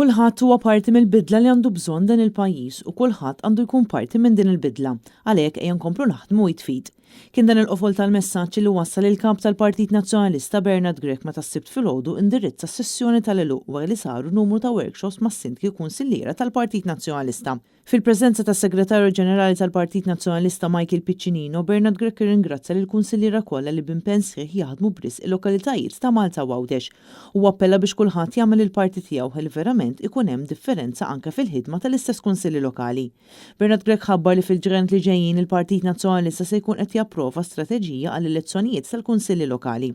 Kulħadd huwa parti mill-bidla li għandu bżonn dan il-pajjiż u kulħadd għandu jkun parti minn din il-bidla. Għalhekk ejja nkomplu naħdmu id f'id. Kien dan il-qofol tal-messaġġ li wassal il-Kap tal-Partit Nazzjonalista Bernard Grech meta s-Sibt filgħodu indirizza s-sessjoni tal-għeluq wara li saru numru ta' workshops mas-Sindki u Kunsilliera tal-Partit Nazzjonalista. Fil-preżenza tas-Segretarju Ġenerali tal-Partit Nazzjonalista Michael Piccinino, Bernard Grech irringrazzja lill-kunsilliera kollha li b'impenn sħiħ jaħdmu b'risq il-lokalitajiet ta' Malta u Għawdex. Huwa appella biex kulħadd jagħmel il-parti tiegħu ħalli verament ikun hemm differenza anke fil-ħidma tal-istess kunsilli lokali. Bernard Grech ħabbar li fil-ġranet li ġejjin il-Partit Nazzjonalista se jkun qed japprova strateġija għall-elezzjonijiet tal-kunsilli lokali.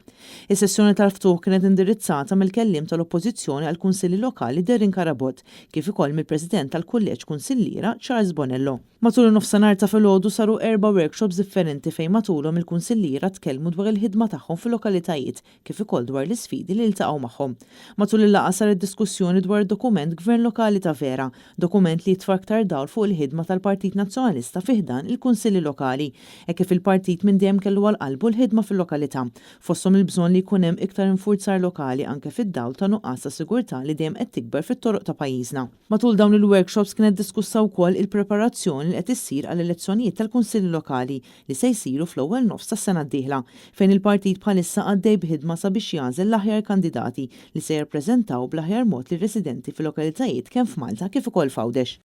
Is-sessjoni tal-ftuħ kienet indirizzata mill-kelliem tal-Oppożizzjoni għall-Kunsilli Lokali Darren Carabott kif ukoll mill-President tal-Kulleġġ Kunsilliera Charles Bonello. Matul in-nofsinhar ta' filgħodu saru erba' workshops differenti fejn matulhom il-kunsilliera tkellmu dwar il-ħidma tagħhom fil-lokalitajiet kif ukoll dwar l-isfidi li ltaqgħu magħhom. Matul il-laqgħa saret diskussjoni dwar id-dokument Gvern Lokali ta' Vera, dokument li jitfa' aktar dawl fuq il-ħidma tal-Partit Nazzjonalista fi ħdan il-Kunsilli Lokali, hekk kif il-partit minn dejjem kellu għal qalbu l-ħidma fil-lokalità, fosthom il-bżonn li jkun hemm iktar infurzar lokali anke fid-dawl ta' nuqqas ta' sigurtà li dejjem qed tikber fit-toroq ta' pajjiżna. Matul dawn il-workshops kienet diskussa wkoll il-preparazzjoni li qed issir għall-elezzjonijiet tal-Kunsilli Lokali li se jsiru fl-ewwel nofs tas-sena d-dieħla, fejn il-partit bħalissa għaddej b'ħidma sabiex jagħżel l-aħjar kandidati li se jirrappreżentaw bl-aħjar mod lir-residenti fil-lokalitajiet kemm f'Malta kif ukoll f'Għawdex.